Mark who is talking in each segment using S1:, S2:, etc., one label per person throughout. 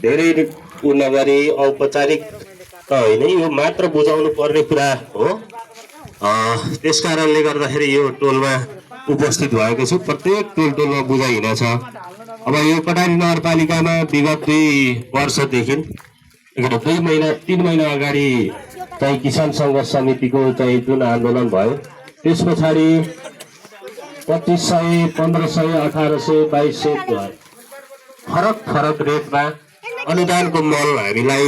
S1: धेरै उ नगरी औपचारिक त होइन, यो मात्र बुझाउनु पर्ने कुरा हो। त्यस कारणले गर्दाखेरि यो टोलमा उपस्थित भएको छु। प्रत्येक टोलमा बुझाइनेछ। अब यो कटारी नगरपालिकामा विगत 2 वर्षदेखि 3 महिना अगाडि चाहिँ किसान सङ्घर्ष समितिको चाहिँ जुन आन्दोलन भयो, त्यस पछाडि 2500, 1500, 1800, 2200 फरक रेटमा अनुदानको मल हामीलाई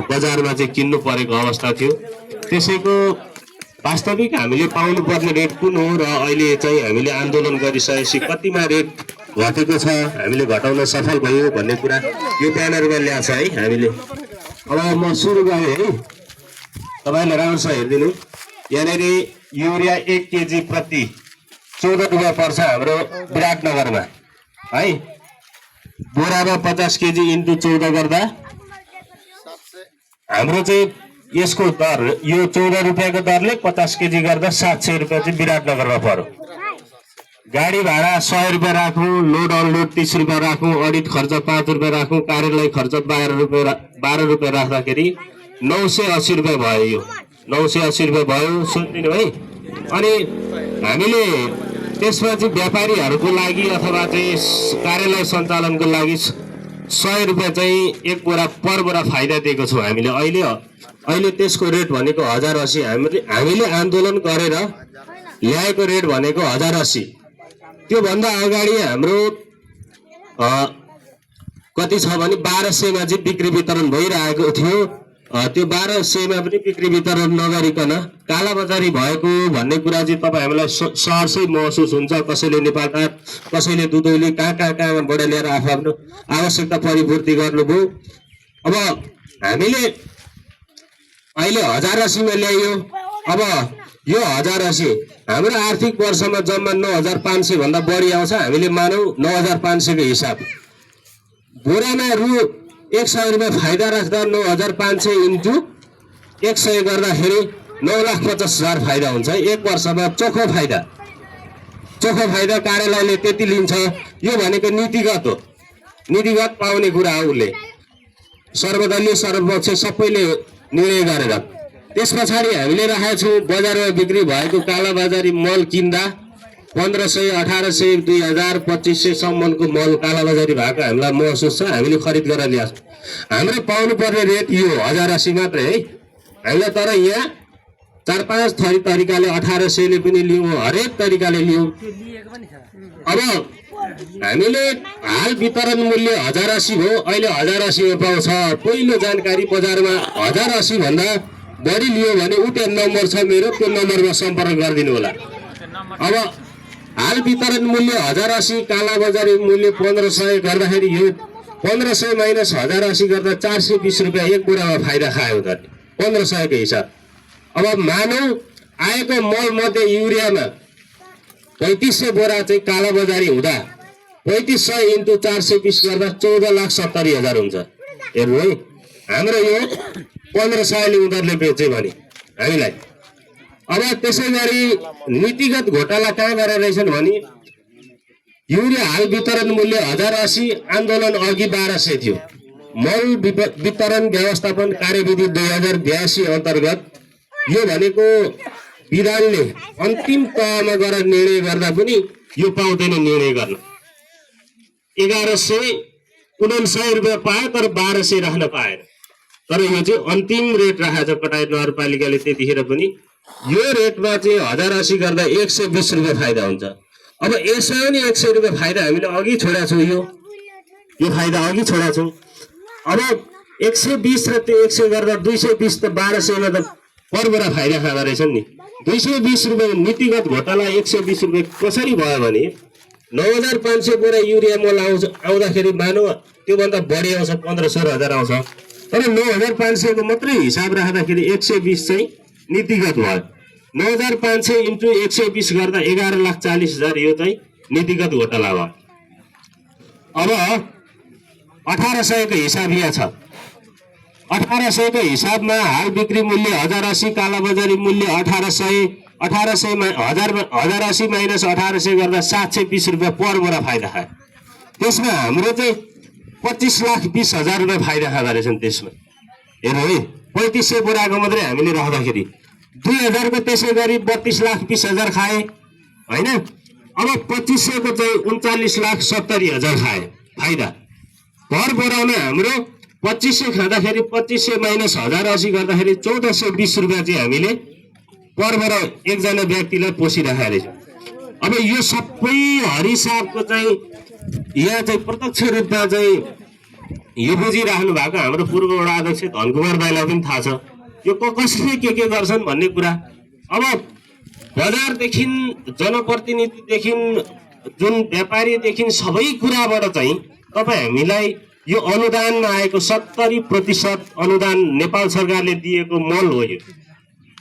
S1: बजारमा चाहिँ किन्नु परेको अवस्था थियो। त्यसैको वास्तविक हामीले पाउनुपर्ने रेट कुन हो र अहिले चाहिँ हामीले आन्दोलन गरिसकेपछि कतिमा रेट घटेको छ, हामीले घटाउन सफल भयो भन्ने कुरा यो ब्यानरमा ल्याएको छ है हामीले। अब म सुरु गरेँ है, तपाईँले राम्रोसँग हेरिदिनु। यहाँनिर युरिया 1 केजी प्रति 14 रुपियाँ पर्छ हाम्रो विराटनगरमा है। बोरामा 50 केजी इन्टु 14 गर्दा हाम्रो चाहिँ यसको दर, यो 14 रुपियाँको दरले 50 केजी गर्दा 700 रुपियाँ चाहिँ विराटनगरमा पर्यो। गाडी भाडा 100 रुपियाँ राखौँ, लोड अनलोड 30 रुपियाँ राखौँ, अडिट खर्च 5 रुपियाँ राखौँ, कार्यालय खर्च 12 रुपियाँ राख्दाखेरि 980 रुपियाँ भयो। यो 980 रुपियाँ भयो, सोचिदिनु है। अनि हामीले त्यसमा चाहिँ व्यापारीहरूको लागि अथवा चाहिँ कार्यालय सञ्चालनको लागि 100 रुपियाँ चाहिँ एक बोरा पर बोरा फाइदा दिएको छौँ हामीले। अहिले त्यसको रेट भनेको 1080। हामीले आन्दोलन गरेर ल्याएको रेट भनेको 1080। त्योभन्दा अगाडि हाम्रो कति छ भने 1200मा चाहिँ बिक्री वितरण भइरहेको थियो। त्यो 1200मा पनि बिक्री वितरण नगरिकन कालाबजारी भएको भन्ने कुरा चाहिँ तपाईँ हामीलाई सहजै महसुस हुन्छ। कसैले नेपालका, कसैले दुधौली कहाँबाट ल्याएर आफ्नो आवश्यकता परिपूर्ति गर्नुभयो। अब हामीले अहिले 1080मा ल्याइयो। अब यो 1080 हाम्रो आर्थिक वर्षमा जम्मा 9500 भन्दा बढी आउँछ। हामीले मानौ 9500 को हिसाब, बोरामा रु 100 रुपियाँ फाइदा राख्दा 9500 इन्टु 100 गर्दाखेरि 9,50,000 फाइदा हुन्छ। एक वर्षमा चोखो फाइदा कार्यालयले त्यति लिन्छ। यो भनेको नीतिगत हो, नीतिगत पाउने कुरा हो। उसले सर्वदलीय सर्वपक्ष सबैले निर्णय गरेर त्यस पछाडि हामीले राखेका छौँ बजारमा बिक्री भएको कालाबजारी मल किन्दा 1500, 1800, 2000, 2500 सम्मको मल कालाबजारी भएको हामीलाई महसुस छ। हामीले खरिद गरेर ल्याएको छौँ। हाम्रो पाउनुपर्ने रेट यो 1080 मात्रै है हामीलाई। तर यहाँ 4-5 तरिकाले 1800ले पनि लियौँ, हरेक तरिकाले लियौँ। अब हामीले हाल वितरण मूल्य 1080 हो, अहिले 1080 पाउँछ। पहिलो जानकारी बजारमा 1080 भन्दा बढी लियो भने उटे नम्बर छ मेरो, त्यो नम्बरमा सम्पर्क गरिदिनु होला। अब हाल वितरण मूल्य 1080, कालाबजारी मूल्य 1500 गर्दाखेरि यो 1500 माइनस 1080 गर्दा 420 रुपियाँ एक बोरामा फाइदा खायो त 1500 को हिसाब। अब मानौ आएको मल मध्ये युरियामा 3500 बोरा चाहिँ कालाबजारी हुँदा 3500 इन्टु 420 गर्दा 14,70,000 हुन्छ। हेर्नु है, हाम्रो यो 1500ले उनीहरूले बेच्यो भने हामीलाई। अब त्यसै गरी नीतिगत घोटाला कहाँ गरेर रहेछन् भने युरिया हाल वितरण मूल्य 1080, आन्दोलन अघि 1200 थियो। मल वितरण व्यवस्थापन कार्यविधि 2082 अन्तर्गत यो भनेको विधानले अन्तिम तहमा गएर निर्णय गर्दा पनि यो पाउँदैन निर्णय गर्न। 1159 रुपियाँ पायो तर 1200 राख्न पाएन। तर यो चाहिँ अन्तिम रेट राखेको छ कटारी नगरपालिकाले। त्यतिखेर पनि यो रेटमा चाहिँ 1080 गर्दा 120 रुपियाँ फाइदा हुन्छ। अब यसमा पनि 100 रुपियाँ फाइदा हामीले अघि छोडेका छौँ। यो फाइदा अघि छोडेका छौँ। अब 120 र त्यो 100 गर्दा 220 त 1200मा त पर बोरा फाइदा खाँदो रहेछन् नि। 220 रुपियाँ नीतिगत घोटाला 120 रुपियाँ कसरी भयो भने 9,500 बोरा युरिया मल आउँदाखेरि मानौ त्योभन्दा बढी आउँछ, 15-16,000 आउँछ। तर 9,500 को मात्रै हिसाब राख्दाखेरि 120 चाहिँ नीतिगत भयो। 9,500 इन्टु 120 गर्दा 11,40,000 यो चाहिँ नीतिगत घोटाला भयो। अब 1800 को हिसाब यहाँ छ। 1800 को हिसाबमा हाल बिक्री मूल्य 1080, कालाबजारी मूल्य 1800, 1080 माइनस 1800 गर्दा 720 रुपियाँ पर बोरा फाइदा खायो। त्यसमा हाम्रो चाहिँ 25,20,000 रुपियाँ फाइदा खाँदा रहेछन् त्यसमा। हेर्नु है 3500 बोराको मात्रै हामीले राख्दाखेरि 2000 को त्यसै गरी 32,20,000 खाए होइन। अब 2500 को चाहिँ 39,70,000 खाए फाइदा। भर बोरामा हाम्रो 2500 खाँदाखेरि 2500 माइनस 1080 गर्दाखेरि 1420 रुपियाँ चाहिँ हामीले पर बोरा एकजना व्यक्तिलाई पोसिराखेका रहेछौँ। अब यो सबै हरिसाबको चाहिँ यहाँ चाहिँ प्रत्यक्ष रूपमा चाहिँ यो बुझिराख्नु भएको हाम्रो पूर्व वडा अध्यक्ष धनकुमार दाइलाई पनि थाहा छ यो कसले के गर्छन् भन्ने कुरा। अब बजारदेखि जनप्रतिनिधिदेखि जुन व्यापारीदेखि सबै कुराबाट चाहिँ तपाईँ हामीलाई यो अनुदानमा आएको 70% अनुदान नेपाल सरकारले दिएको मल हो यो।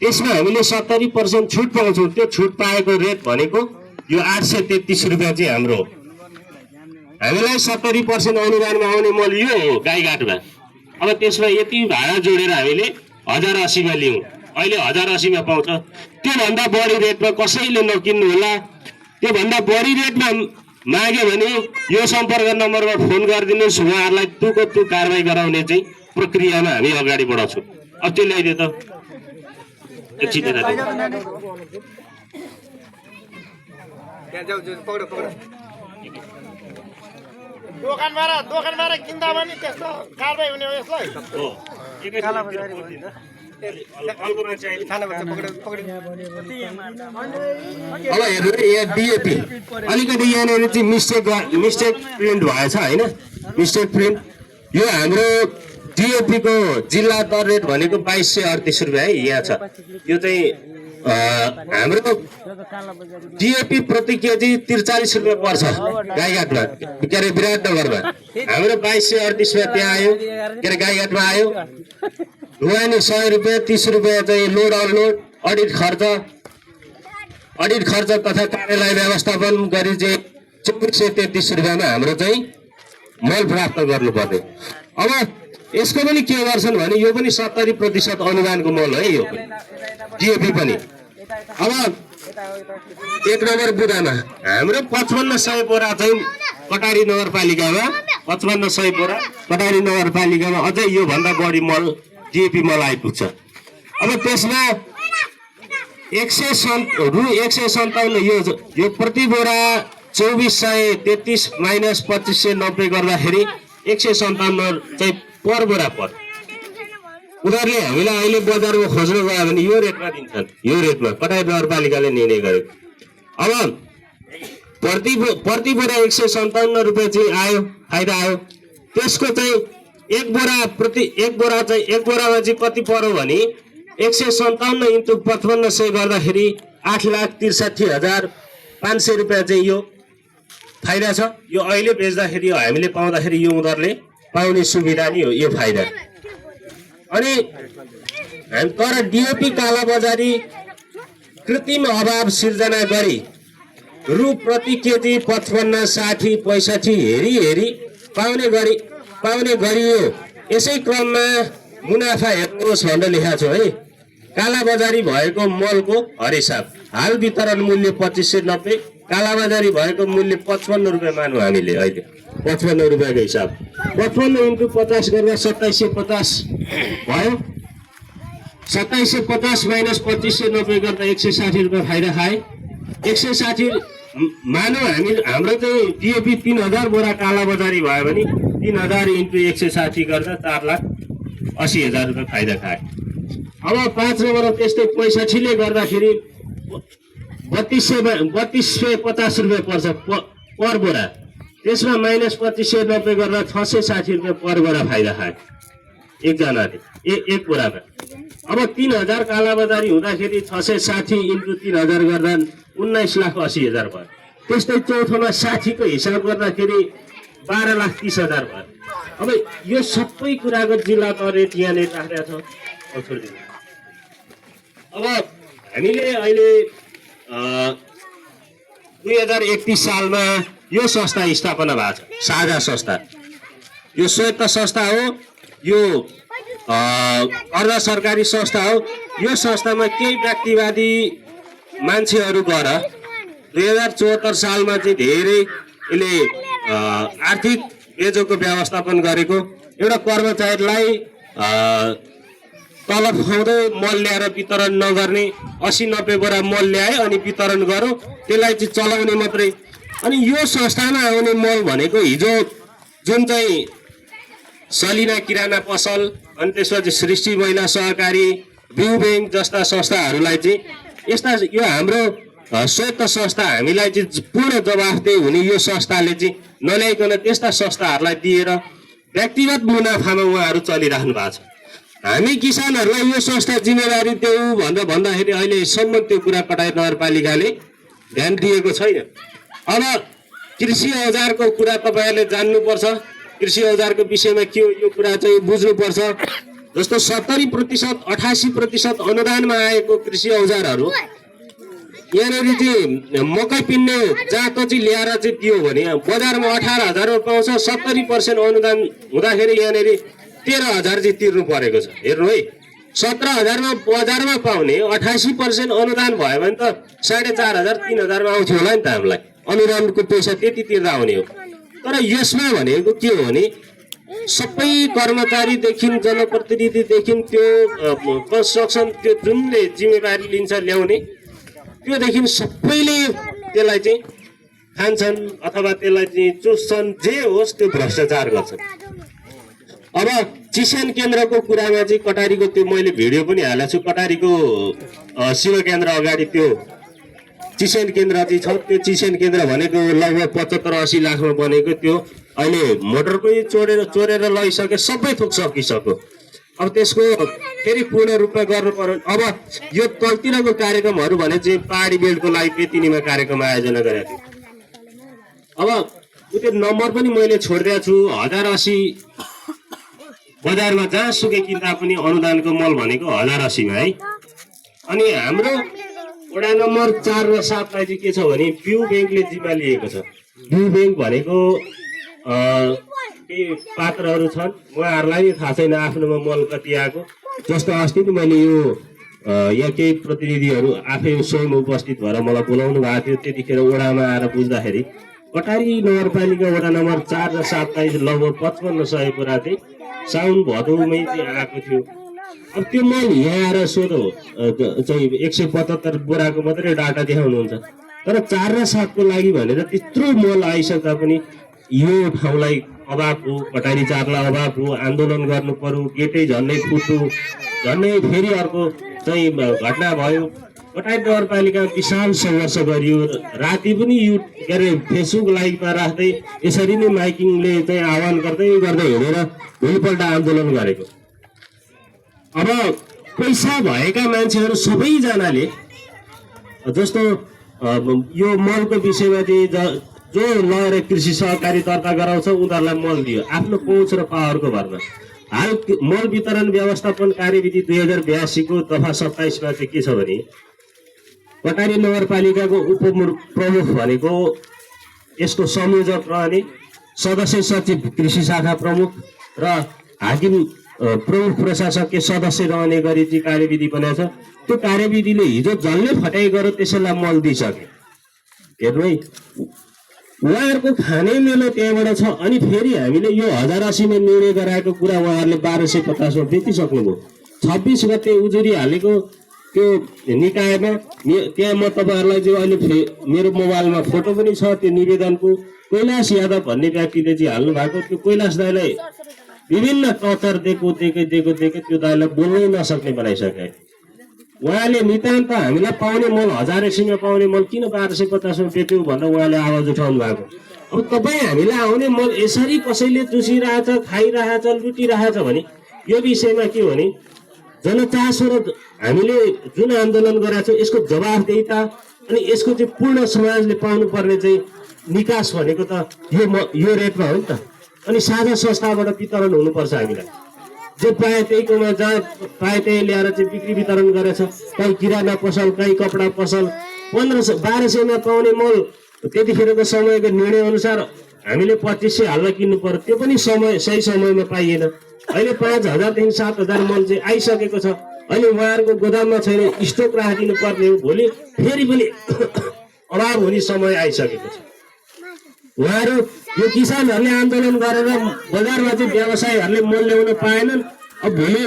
S1: त्यसमा हामीले 70% छुट पाउँछौँ। त्यो छुट पाएको रेट भनेको यो 833 रुपियाँ चाहिँ हाम्रो हो। हामीलाई 70% अनुदानमा आउने मल यो हो गाईघाटमा। अब त्यसमा यति भाडा जोडेर हामीले 1080 मा लियौँ, अहिले 1080 मा पाउँछ। त्योभन्दा बढी रेटमा कसैले नकिन्नु होला। त्योभन्दा बढी रेटमा माग्यो भने यो सम्पर्क नम्बरमा फोन गरिदिनुहोस्, उहाँहरूलाई तुको तु कारवाही गराउने चाहिँ प्रक्रियामा हामी अगाडि बढाउँछौँ। अब त्यो ल्याइदियो त एकछिन
S2: दोकानबाट किन्दा पनि त्यस्तो कारबाही हुने हो यसलाई।
S1: अब हेर्नु यहाँ डिएपी अलिकति यहाँनिर चाहिँ मिस्टेक प्रिन्ट भएछ होइन। मिस्टेक प्रिन्ट यो हाम्रो डिएपी को जिल्ला दर रेट भनेको 2238 रुपियाँ है यहाँ छ। यो चाहिँ हाम्रो डिएपी प्रति केजी 43 रुपियाँ पर्छ गाईघाटमा, के अरे विराटनगरमा। हाम्रो 2238 रुपियाँ त्यहाँ आयो, के अरे गाईघाटमा आयो। ढुवानी 100 रुपियाँ, 30 रुपियाँ चाहिँ लोड अनलोड अडिट खर्च तथा कार्यालय व्यवस्थापन गरी चाहिँ 2433 रुपियाँमा हाम्रो चाहिँ मल प्राप्त गर्नुपर्ने। अब यसको पनि के गर्छन् भने यो पनि 70% अनुदानको मल है यो डिएपी पनि। अब 1 नम्बर बुदामा हाम्रो 5500 बोरा चाहिँ कटारी नगरपालिकामा 5500 बोरा कटारी नगरपालिकामा अझै यो भन्दा बढी मल डिएपी मल आइपुग्छ। अब त्यसमा 157 यो प्रति बोरा 2433 माइनस 2590 गर्दाखेरि 157 चाहिँ पर बोरा पर्छ। उनीहरूले हामीलाई अहिले बजारमा खोज्नु गयो भने यो रेटमा दिन्छन्, यो रेटमा कटारी नगरपालिकाले निर्णय गरेको। अब प्रति बोरा 157 रुपियाँ चाहिँ आयो, फाइदा आयो। त्यसको चाहिँ एक बोरामा चाहिँ कति पर्यो भने 157 × 5500 गर्दाखेरि 8,63,500 रुपियाँ चाहिँ यो फाइदा छ। यो अहिले बेच्दाखेरि हामीले पाउँदाखेरि यो उनीहरूले पाउने सुविधा नि हो यो फाइदा। अनि तर डिएपी कालाबजारी कृत्रिम अभाव सिर्जना गरी रु प्रति केजी 55, 60, 65 हेरी पाउने गरियो। यसै क्रममा मुनाफा हेर्नुहोस् भनेर लेखेको छु है। कालाबजारी भएको मलको हरिसाब हाल वितरण मूल्य 2590, कालाबजारी भएको मूल्य 55 रुपियाँ मानौँ हामीले अहिले 55 रुपियाँको हिसाब। 55 × 50 गर्दा 2750 भयो। 2750 माइनस 2590 गर्दा 160 रुपियाँ फाइदा खाए। 160 मानौँ हाम्रो चाहिँ डिएपी 3000 बोरा कालाबजारी भयो भने 3000 × 160 गर्दा 4,80,000 रुपियाँ फाइदा खाए। अब 5 नम्बर त्यस्तै 65ले गर्दाखेरि 3250 रुपियाँ पर्छ पर बोरा। त्यसमा माइनस 2590 गर्दा 660 रुपियाँ पर बोरा फाइदा खाए एकजनाले एक बोरामा। अब 3000 कालाबजारी हुँदाखेरि 660 × 3000 गर्दा 19,80,000 भयो। त्यस्तै चौथोमा 60 को हिसाब गर्दाखेरि 12,30,000 भयो। अब यो सबै कुराको जिल्ला तह रेट यहाँनिर राखेको छ। अब हामीले अहिले 2031 सालमा यो संस्था स्थापना भएको छ, साझा संस्था। यो स्वायत्त संस्था हो, यो अर्ध सरकारी संस्था हो। यो संस्थामा केही व्यक्तिवादी मान्छेहरू गएर 2074 सालमा चाहिँ धेरै यसले आर्थिक बेजोको व्यवस्थापन गरेको एउटा कर्मचारीलाई तलब खुवाउँदै मल ल्याएर वितरण नगर्ने 80-90 बोरा मल ल्याए अनि वितरण गरौँ त्यसलाई चाहिँ चलाउने मात्रै। अनि यो संस्थामा आउने मल भनेको हिजो जुन चाहिँ सलिना किराना पसल अनि त्यसपछि सृष्टि महिला सहकारी बिउ ब्याङ्क जस्ता संस्थाहरूलाई चाहिँ यस्ता यो हाम्रो स्वायत्त संस्था हामीलाई चाहिँ पूर्ण जवाफदेही हुने यो संस्थाले चाहिँ नल्याइकन त्यस्ता संस्थाहरूलाई दिएर व्यक्तिगत मुनाफामा उहाँहरू चलिराख्नु भएको छ। हामी किसानहरूलाई यो संस्था जिम्मेवारी देऊ भनेर भन्दाखेरि अहिलेसम्म त्यो कुरा कटाई नगरपालिकाले ध्यान दिएको छैन। अब कृषि औजारको कुरा तपाईँहरूले जान्नुपर्छ, कृषि औजारको विषयमा के हो यो कुरा चाहिँ बुझ्नुपर्छ। जस्तो 70%, 88% अनुदानमा आएको कृषि औजारहरू यहाँनिर चाहिँ मकै पिन्ने जाँतो चाहिँ ल्याएर चाहिँ दियो भने बजारमा 18,000मा पाउँछ, 70% अनुदान हुँदाखेरि यहाँनिर 13,000 चाहिँ तिर्नु परेको छ। हेर्नु है, 17,000मा बजारमा पाउने 88% अनुदान भयो भने त 4,500, 3,000मा आउँथ्यो होला नि त हामीलाई। अनुदानको पैसा त्यति तिर्दा आउने हो। तर यसमा भनेको के हो भने सबै कर्मचारीदेखि जनप्रतिनिधिदेखि त्यो कन्स्ट्रक्सन त्यो जुनले जिम्मेवारी लिन्छ ल्याउने त्योदेखि सबैले त्यसलाई चाहिँ खान्छन् अथवा त्यसलाई चाहिँ चुस्छन्, जे होस् त्यो भ्रष्टाचार गर्छन्। अब चिस्यान केन्द्रको कुरामा चाहिँ कटारीको त्यो मैले भिडियो पनि हालेको छु। कटारीको शिव केन्द्र अगाडि त्यो चिस्यान केन्द्र चाहिँ छ। त्यो चिस्यान केन्द्र भनेको लगभग 75-80 लाखमा बनेको, त्यो अहिले मोटर पनि चोरेर लगिसके, सबै थोक सकिसक्यो। अब त्यसको फेरि पूर्ण रूपमा गर्नु पर्यो। अब यो तलतिरको कार्यक्रमहरू भने चाहिँ पहाडी बेल्टको लागि पेतिनीमा कार्यक्रम आयोजना गरेको थियो। अब त्यो नम्बर पनि मैले छोडिदिएको छु। 1080 बजारमा जहाँसुकै किन्दा पनि अनुदानको मल भनेको 1080मा है। अनि हाम्रो वडा नम्बर 4 र 7 लाई चाहिँ के छ भने बिउ ब्याङ्कले जिम्मा लिएको छ। बिउ ब्याङ्क भनेको केही पात्रहरू छन्, उहाँहरूलाई नि थाहा छैन आफ्नोमा मल कति आएको। जस्तो अस्ति नि मैले यो यहाँ केही प्रतिनिधिहरू आफै स्वयं उपस्थित भएर मलाई बोलाउनु भएको थियो। त्यतिखेर वडामा आएर बुझ्दाखेरि कटारी नगरपालिका वडा नम्बर 4 र 7 लाई लगभग 5500 बोरा चाहिँ साउन भदौमै चाहिँ आएको थियो। अब त्यो मल यहाँ आएर सोधो चाहिँ 175 बोराको मात्रै डाटा देखाउनुहुन्छ। तर 4 र 7 को लागि भनेर त्यत्रो मल आइसक्दा पनि यो ठाउँलाई अभाव हो, कटारी 4 लाई अभाव हो, आन्दोलन गर्नु पर्यो, गेटै झन्डै फुट्यो, झन्डै फेरि अर्को चाहिँ घटना भयो। कटारी नगरपालिका विशाल सङ्घर्ष गरियो। राति पनि यो के अरे फेसबुक लाइभमा राख्दै यसरी नै माइकिङले चाहिँ आह्वान गर्दै हिँडेर भोलिपल्ट आन्दोलन गरेको। अब पैसा भएका मान्छेहरू सबैजनाले जस्तो यो मलको विषयमा चाहिँ जो लगेर कृषि सहकारी दर्ता गराउँछ उनीहरूलाई मल दियो आफ्नो पहुँच र पावरको भरमा। हाल मल वितरण व्यवस्थापन कार्यविधि 2082 को दफा 27 मा चाहिँ के छ भने कटारी नगरपालिकाको उपप्रमुख भनेको यसको संयोजक रहने, सदस्य सचिव कृषि शाखा प्रमुख र हाकिम प्रमुख प्रशासकीय सदस्य रहने गरी चाहिँ कार्यविधि बनाएको छ। त्यो कार्यविधिले हिजो जसले फटाइ गर्यो त्यसैलाई मल दिइसक्यो। हेर्नु है, उहाँहरूको खाने मेलो त्यहाँबाट छ। अनि फेरि हामीले यो 1080 मा निर्णय गराएको कुरा उहाँहरूले 1250 मा बेचिसक्नुभयो। 26 गते उजुरी हालेको त्यो निकायमा त्यहाँ म तपाईँहरूलाई चाहिँ अहिले मेरो मोबाइलमा फोटो पनि छ त्यो निवेदनको। कैलाश यादव भन्ने व्यक्तिले चाहिँ हाल्नु भएको। त्यो कैलाश दाईलाई विभिन्न टर्चर दिएको त्यो दाईलाई बोल्नै नसक्ने बनाइसके। उहाँले नितान्त हामीलाई पाउने मल 1080 मा पाउने मल किन 1250 मा बेच्यौ भनेर उहाँले आवाज उठाउनु भएको। अब तपाईँ हामीलाई आउने मल यसरी कसैले चुसिरहेछ, खाइरहेछ, लुटिरहेछ भने यो विषयमा के हो भने जनचासो र हामीले जुन आन्दोलन गरेका छौँ यसको जवाफदेहिता अनि यसको चाहिँ पूर्ण समाजले पाउनुपर्ने चाहिँ निकास भनेको त यो रेटमा हो नि त। अनि साझा संस्थाबाट वितरण हुनुपर्छ। हामीलाई जो पाए त्यहीकोमा जहाँ पाए त्यही ल्याएर चाहिँ बिक्री वितरण गरेछ। कहीँ किराना पसल, कहीँ कपडा पसल 1200 मा पाउने मल त्यतिखेरको समयको निर्णय अनुसार हामीले 2500 हाल्न किन्नु पर्यो। त्यो पनि सही समयमा पाइएन। अहिले 5000 देखि 7000 मल चाहिँ आइसकेको छ। अहिले उहाँहरूको गोदाममा छैन, स्टक राखिदिनु पर्ने हो। भोलि फेरि पनि अभाव हुने समय आइसकेको छ। उहाँहरू यो किसानहरूले आन्दोलन गरेर बजारमा चाहिँ व्यवसायीहरूले मूल्य ल्याउन पाएनन्। अब भोलि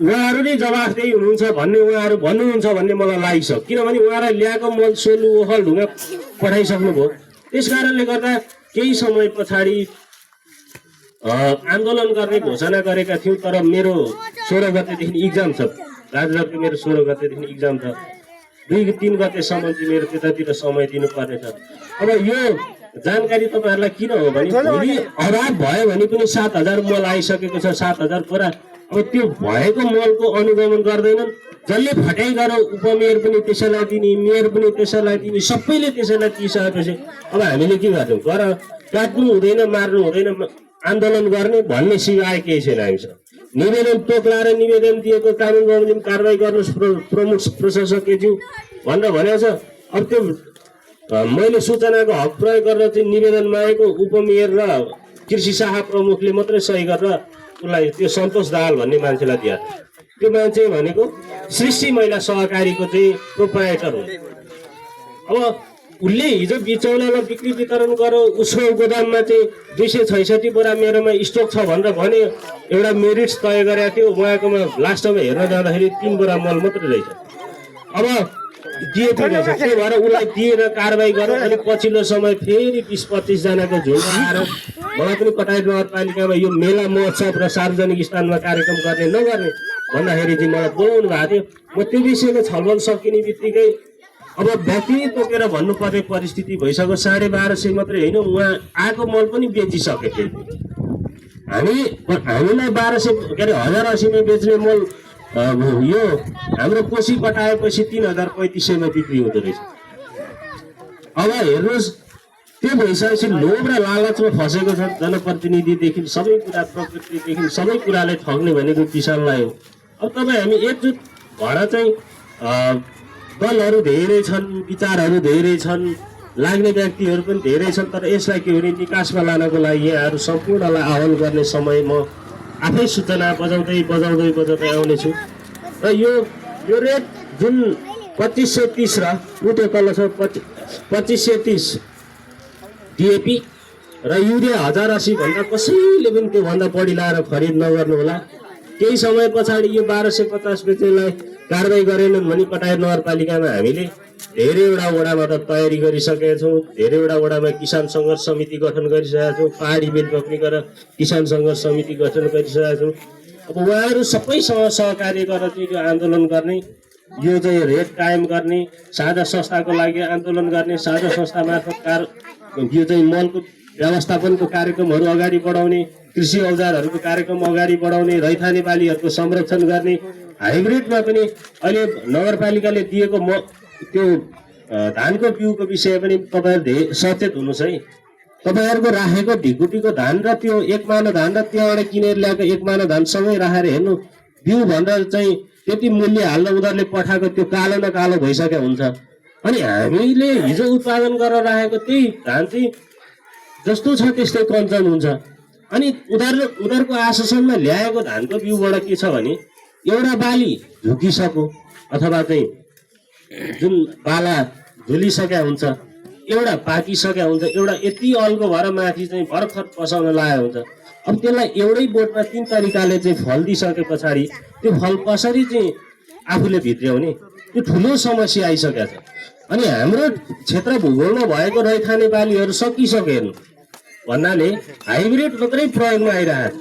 S1: उहाँहरू नै जवाफदेही हुनुहुन्छ भन्ने उहाँहरू भन्नुहुन्छ भन्ने मलाई लागिछ। किनभने उहाँलाई ल्याएको मल सोलु ओखल ढुङ्गा पठाइसक्नुभयो। त्यस कारणले गर्दा केही समय पछाडि आन्दोलन गर्ने घोषणा गरेका थियौँ, तर मेरो 16 गतेदेखि इक्जाम छ। राजदरको मेरो 16 गतेदेखि इक्जाम छ। 2-3 गतेसम्म चाहिँ मेरो त्यतातिर समय दिनुपर्ने छ। अब यो जानकारी तपाईँहरूलाई किन हो भने भोलि अभाव भयो भने पनि 7,000 मल आइसकेको छ, 7,000 पुरा। अब त्यो भएको मलको अनुगमन गर्दैनन्। जसले फटाइ गरेर उपमेयर पनि त्यसैलाई दिने, मेयर पनि त्यसैलाई दिने, सबैले त्यसैलाई दिइसकेपछि अब हामीले के गर्छौँ? गर काट्नु हुँदैन, मार्नु हुँदैन, आन्दोलन गर्ने भन्ने सिवाय केही छैन हामीसँग। निवेदन तोक्लाएर निवेदन दिएको कानुन बमोजिम कारवाही गर्नुहोस् प्रमुख प्रशासकज्यू भनेर भनेको छ। अब त्यो मैले सूचनाको हक प्रयोग गरेर चाहिँ निवेदन मागेको उपमेयर र कृषि शाखा प्रमुखले मात्रै सही गरेर उसलाई त्यो सन्तोष दाहाल भन्ने मान्छेलाई दिए। त्यो मान्छे भनेको सृष्टि महिला सहकारीको चाहिँ प्रोप्राइटर हो। अब उसले हिजो बिचौलालाई बिक्री वितरण गरो, उसको गोदाममा चाहिँ 266 बोरा मेरोमा स्टक छ भनेर भने एउटा मेरिट्स तय गरेको थियो। उहाँकोमा लास्टमा हेर्न जाँदाखेरि 3 बोरा मल मात्रै रहेछ। अब दिएको रहेछ, त्यही भएर उसलाई दिएर कारवाही गरौँ। अनि पछिल्लो समय फेरि 20-25 जनाको झुन्ड आएर मलाई पनि कटाई नगरपालिकामा यो मेला महोत्सव र सार्वजनिक स्थानमा कार्यक्रम गर्ने नगर्ने भन्दाखेरि चाहिँ मलाई बोलाउनु भएको थियो। म त्यो विषयको छलफल सकिने बित्तिकै अब व्यक्ति तोकेर भन्नुपर्ने परिस्थिति भइसक्यो। 1250 मात्रै होइन, उहाँ आएको मल पनि बेचिसके थियो। हामीलाई 1200 के अरे 1080 बेच्ने मल यो हाम्रो कोसी कटाएपछि 3035 बिक्री हुँदो रहेछ। अब हेर्नुहोस्, त्यो भइसकेपछि लोभ र लालचमा फसेको छ जनप्रतिनिधिदेखि सबै कुरा, प्रकृतिदेखि सबै कुराले ठग्ने भनेको किसानलाई हो। अब तपाईँ हामी एकजुट भएर चाहिँ दलहरू धेरै छन्, विचारहरू धेरै छन्, लाग्ने व्यक्तिहरू पनि धेरै छन्, तर यसलाई के भने निकासमा लानको लागि यहाँहरू सम्पूर्णलाई आह्वान गर्ने समय म आफै सूचना बजाउँदै आउनेछु। र यो रेट जुन 2530 र उठे तल छ 2530 डिएपी र युरिया 1080 भन्दा कसैले पनि त्योभन्दा बढी लाएर खरिद नगर्नु होला। केही समय पछाडि यो 1250 बेच्नेलाई कारवाही गरेनन् भने कटायर नगरपालिकामा हामीले धेरैवटा वडामा त तयारी गरिसकेका छौँ। धेरैवटा वडामा किसान सङ्घर्ष समिति गठन गरिसकेका छौँ। पहाडी बेल्टमा पनि गरेर किसान सङ्घर्ष समिति गठन गरिसकेका छौँ। अब उहाँहरू सबैसँग सहकार्य गरेर चाहिँ यो आन्दोलन गर्ने, यो चाहिँ रेट कायम गर्ने, साझा संस्थाको लागि आन्दोलन गर्ने, साझा संस्था मार्फत यो चाहिँ मलको व्यवस्थापनको कार्यक्रमहरू अगाडि बढाउने, कृषि औजारहरूको कार्यक्रम अगाडि बढाउने, रैथाने बालीहरूको संरक्षण गर्ने, हाइब्रिडमा पनि अहिले नगरपालिकाले दिएको त्यो धानको बिउको विषय पनि तपाईँहरू सचेत हुनुहोस् है। तपाईँहरूको राखेको ढिकुटीको धान र त्यो 1 माना धान र त्यहाँबाट किनेर ल्याएको 1 माना धान सँगै राखेर हेर्नु, बिउ भनेर चाहिँ त्यति मूल्य हाल्न उनीहरूले पठाएको त्यो कालो न कालो भइसकेको हुन्छ। अनि हामीले हिजो उत्पादन गरेर राखेको त्यही धान चाहिँ जस्तो छ त्यस्तै कञ्चन हुन्छ। अनि उनीहरूको आश्वासनमा ल्याएको धानको बिउबाट के छ भने एउटा बाली झुकिसक्यो अथवा चाहिँ जुन बाला झुलिसकेका हुन्छ, एउटा पाकिसकेका हुन्छ, एउटा यति अल्गो भएर माथि चाहिँ भर्खर पसाउन लागेको हुन्छ। अब त्यसलाई एउटै बोटमा 3 तरिकाले चाहिँ फल दिइसके पछाडि त्यो फल कसरी चाहिँ आफूले भित्र्याउने, त्यो ठुलो समस्या आइसकेको छ। अनि हाम्रो क्षेत्र भूगोलमा भएको रैथाने बालीहरू सकिसकेन भन्नाले हाइब्रिड मात्रै प्रयोगमा आइरहेको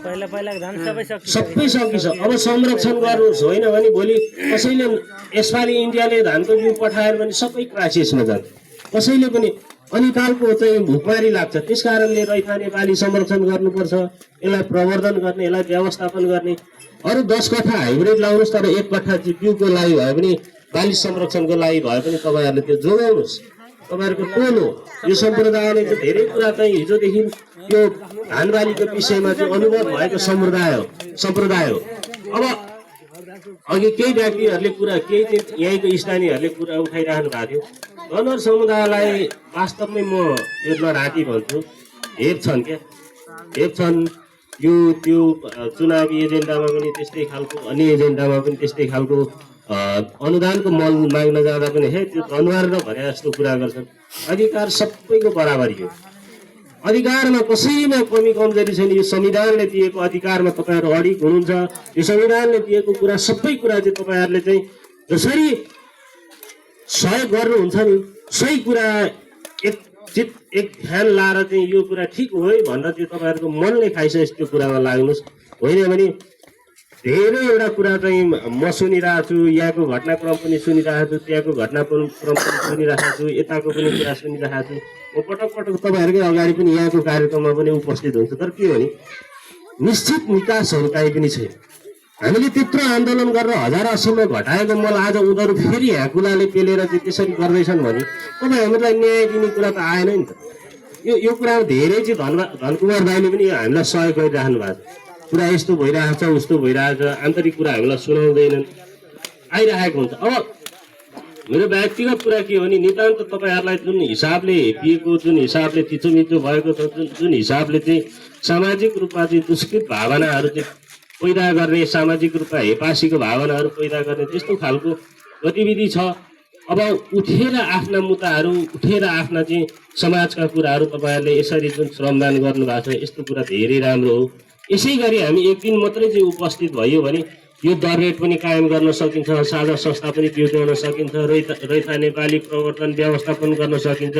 S1: सबै सकिन्छ। अब संरक्षण गर्नुहोस्, होइन भने भोलि कसैले यसपालि इन्डियाले धानको बिउ पठाएर पनि सबै क्राइसिसमा जान्छ कसैले पनि। अनि कालको चाहिँ भुकमारी लाग्छ। त्यस कारणले रैथाने बाली संरक्षण गर्नुपर्छ, यसलाई प्रवर्धन गर्ने, यसलाई व्यवस्थापन गर्ने। अरू 10 कट्ठा हाइब्रिड लाउनुहोस्, तर 1 कट्ठा चाहिँ बिउको लागि भए पनि, बाली संरक्षणको लागि भए पनि तपाईँहरूले त्यो जोगाउनुहोस्। तपाईँहरूको टोल हो यो सम्प्रदायले चाहिँ धेरै कुरा चाहिँ हिजोदेखि यो धान बालीको विषयमा चाहिँ अनुभव भएको सम्प्रदाय हो। अब अघि केही व्यक्तिहरूले कुरा, केही चाहिँ यहीँको स्थानीयहरूले कुरा उठाइराख्नु भएको थियो। जनर समुदायलाई वास्तवमै म यो नराती भन्छु, हेप छन् क्या, हेप छन्। यो त्यो चुनावी एजेन्डामा पनि त्यस्तै खालको, अन्य एजेन्डामा पनि त्यस्तै खालको, अनुदानको मल माग्न जाँदा पनि हे त्यो अनुहार र भने जस्तो कुरा गर्छन्। अधिकार सबैको बराबरी हो। अधिकारमा कसैमा कमी कमजोरी छैन। यो संविधानले दिएको अधिकारमा तपाईँहरू अडिग हुनुहुन्छ। यो संविधानले दिएको कुरा सबै कुरा चाहिँ तपाईँहरूले चाहिँ जसरी सहयोग गर्नुहुन्छ नि, सही कुरा एक ध्यान लाएर चाहिँ यो कुरा ठिक हो है भनेर चाहिँ तपाईँहरूको मनले खाइसकेपछि त्यो कुरामा लाग्नुहोस्। होइन भने धेरैवटा कुरा चाहिँ म सुनिरहेको छु, यहाँको घटनाक्रम पनि सुनिरहेको छु, त्यहाँको घटनाक्रम पनि सुनिरहेको छु, यताको पनि कुरा सुनिरहेको छु। म पटक पटक तपाईँहरूकै अगाडि पनि यहाँको कार्यक्रममा पनि उपस्थित हुन्छु। तर के हो भने निश्चित निकासहरू काहीँ पनि छैन। हामीले त्यत्रो आन्दोलन गरेर 1080मा घटाएको मल आज उनीहरू फेरि ह्याकुलाले पेलेर चाहिँ त्यसरी गर्दैछन् भने तपाईँ हामीलाई न्याय दिने कुरा त आएन नि त। यो कुरामा धेरै चाहिँ धनकुमार दाइले पनि हामीलाई सहयोग गरिराख्नु भएको छ। कुरा यस्तो भइरहेको छ, उस्तो भइरहेको छ, आन्तरिक कुरा हामीलाई सुनाउँदैनन्, आइरहेको हुन्छ। अब मेरो व्यक्तिगत कुरा के हो भने नितान्त तपाईँहरूलाई जुन हिसाबले हेपिएको, जुन हिसाबले थिचोमिचो भएको छ, जुन हिसाबले चाहिँ सामाजिक रूपमा चाहिँ दुष्कृत भावनाहरू चाहिँ पैदा गर्ने, सामाजिक रूपमा हेपासीको भावनाहरू पैदा गर्ने त्यस्तो खालको गतिविधि छ। अब उठेर आफ्ना मुद्दाहरू, उठेर आफ्ना चाहिँ समाजका कुराहरू तपाईँहरूले यसरी जुन श्रमदान गर्नुभएको छ, यस्तो कुरा धेरै राम्रो हो। यसै गरी हामी एक दिन मात्रै चाहिँ उपस्थित भयो भने यो दर रेट पनि कायम गर्न सकिन्छ, साझा संस्था पनि पिउट्याउन सकिन्छ, रैथा नेपाली प्रवर्तन व्यवस्थापन गर्न सकिन्छ।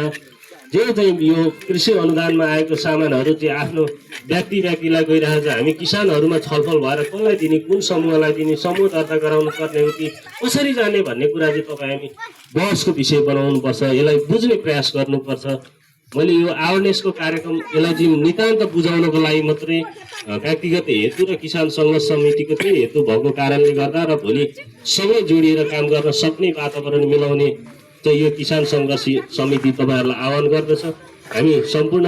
S1: जे चाहिँ यो कृषि अनुदानमा आएको सामानहरू चाहिँ आफ्नो व्यक्तिलाई गइरहेको छ। हामी किसानहरूमा छलफल भएर कसलाई दिने, कुन समूहलाई दिने, समूह दर्ता गराउनु पर्ने हो कि कसरी जाने भन्ने कुरा चाहिँ तपाईँ हामी बहसको विषय बनाउनुपर्छ, यसलाई बुझ्ने प्रयास गर्नुपर्छ। मैले यो अवेरनेसको कार्यक्रम यसलाई चाहिँ नितान्त बुझाउनको लागि मात्रै व्यक्तिगत हेतु र किसान सङ्घर्ष समितिको चाहिँ हेतु भएको कारणले गर्दा र भोलि सँगै जोडिएर काम गर्न सक्ने वातावरण मिलाउने चाहिँ यो किसान सङ्घर्ष समिति तपाईँहरूलाई आह्वान गर्दछ। हामी सम्पूर्ण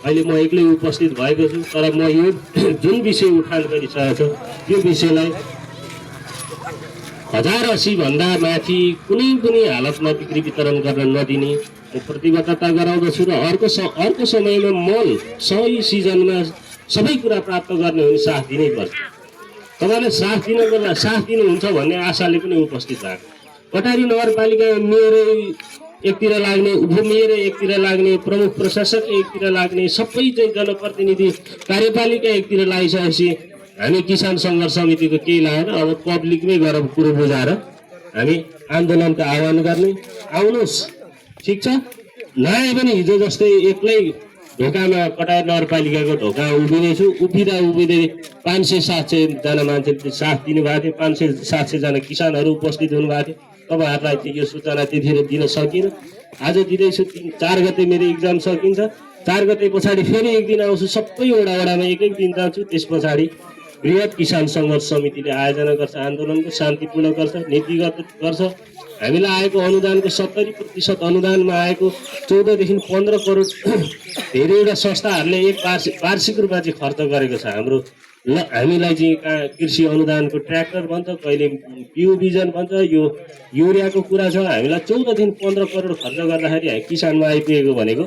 S1: अहिले म एक्लै उपस्थित भएको छु, तर म यो जुन विषय उठान गरिसकेको छ त्यो विषयलाई 1080 भन्दा माथि कुनै पनि हालतमा बिक्री वितरण गर्न नदिने प्रतिबद्धता गराउँदछु। र अर्को समयमा मल सही सिजनमा सबै कुरा प्राप्त गर्ने हो भने साथ दिनै पर्छ। तपाईँले साथ दिनुहुन्छ भन्ने आशाले पनि उपस्थित भएको। कटारी नगरपालिका मेयरै एकतिर लाग्ने, उपमेयर एकतिर लाग्ने, प्रमुख प्रशासक एकतिर लाग्ने, सबै चाहिँ जनप्रतिनिधि कार्यपालिका एकतिर लागिसकेपछि हामी किसान सङ्घर्ष समितिको केही लागेर अब पब्लिकमै गएर कुरो बुझाएर हामी आन्दोलनको आह्वान गर्ने। आउनुहोस्, ठिक छ। नआए पनि हिजो जस्तै एक्लै ढोकामा कटार नगरपालिकाको ढोका उभिनेछु, उभिँदै 500-700 जना मान्छेले साथ दिनुभएको थियो, 500-700 जना किसानहरू उपस्थित हुनुभएको थियो। तपाईँहरूलाई चाहिँ यो सूचना त्यतिखेर दिन सकिनँ। आज दिँदैछु। 4 गते मेरो इक्जाम सकिन्छ। 4 गते पछाडि फेरि एक दिन आउँछु, सबै वडामा एक दिन जान्छु। त्यस पछाडि बृहत किसान सङ्घर्ष समितिले आयोजना गर्छ, आन्दोलनको शान्तिपूर्ण गर्छ, नीतिगत गर्छ। हामीलाई आएको अनुदानको 70% अनुदानमा आएको 14 देखि 15 करोड धेरैवटा संस्थाहरूले एक वार्षिक रूपमा चाहिँ खर्च गरेको छ। हाम्रो हामीलाई चाहिँ कृषि अनुदानको ट्र्याक्टर भन्छ, कहिले बिउ बिजन भन्छ, यो युरियाको कुरा छ। हामीलाई 14 देखि 15 करोड खर्च गर्दाखेरि किसानमा आइपुगेको भनेको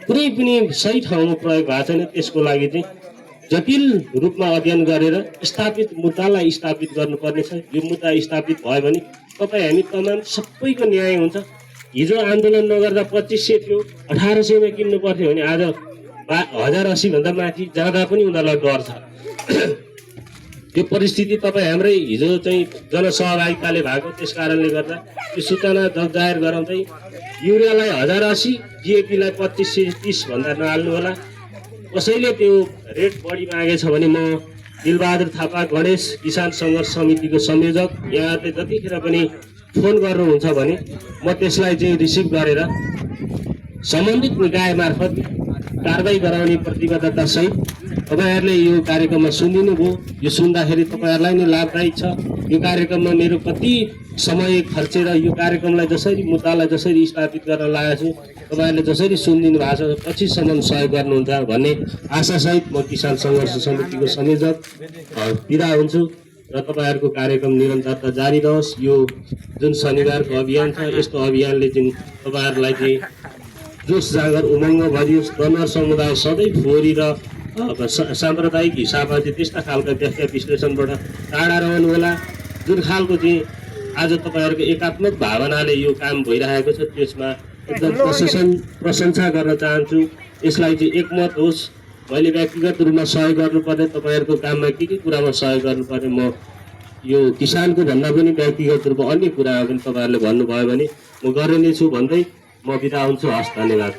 S1: कुनै पनि सही ठाउँमा प्रयोग भएको छैन। त्यसको लागि चाहिँ जटिल रूपमा अध्ययन गरेर स्थापित मुद्दालाई स्थापित गर्नुपर्ने छ। यो मुद्दा स्थापित भयो भने तपाईँ हामी तमाम सबैको न्याय हुन्छ। हिजो आन्दोलन नगर्दा 2500 थियो, 1800मा किन्नु पर्थ्यो भने आज 1080 भन्दा माथि जाँदा पनि उनीहरूलाई डर छ। त्यो परिस्थिति तपाईँ हाम्रै हिजो चाहिँ जनसहभागिताले भएको, त्यस कारणले गर्दा त्यो सूचना जाहेर गराउँदै युरियालाई 1080, जिएपीलाई 2530 भन्दा नहाल्नु होला। कसैले त्यो रेट बढी मागेछ भने म दिलबहादुर थापा गणेश किसान सङ्घर्ष समितिको संयोजक, यहाँले जतिखेर पनि फोन गर्नुहुन्छ भने म त्यसलाई चाहिँ रिसिभ गरेर सम्बन्धित निकाय मार्फत कारबाही गराउने प्रतिबद्धता सहित तपाईँहरूले यो कार्यक्रममा सुनिदिनु भयो। यो सुन्दाखेरि तपाईँहरूलाई नै लाभदायी छ। यो कार्यक्रममा मेरो कति समय खर्चेर यो कार्यक्रमलाई जसरी मुद्दालाई जसरी स्थापित गर्न लागेको छु, तपाईँहरूले जसरी सुनिदिनु भएको छ पछिसम्म सहयोग गर्नुहुन्छ भन्ने आशासहित म किसान सङ्घर्ष समितिको संयोजक बिदा हुन्छु र तपाईँहरूको कार्यक्रम निरन्तरता जारी रहोस्। यो जुन शनिबारको अभियान छ, यस्तो अभियानले चाहिँ तपाईँहरूलाई चाहिँ जोस जाँगर उमङ्ग भरियोस्। दनुवार समुदाय सधैँ फोहोरी र साम्प्रदायिक हिसाबमा चाहिँ त्यस्ता खालका व्याख्या विश्लेषणबाट टाढा रहनु होला। जुन खालको चाहिँ आज तपाईँहरूको एकात्मक भावनाले यो काम भइरहेको छ त्यसमा एकदम प्रशंसा गर्न चाहन्छु। यसलाई चाहिँ एकमत होस्। मैले व्यक्तिगत रूपमा सहयोग गर्नुपर्ने, तपाईँहरूको काममा के कुरामा सहयोग गर्नुपर्ने, म यो किसानको भन्दा पनि व्यक्तिगत रूपमा अन्य कुरामा पनि तपाईँहरूले भन्नुभयो भने म गर्ने नै छु भन्दै म बिदा हुन्छु। हस्, धन्यवाद।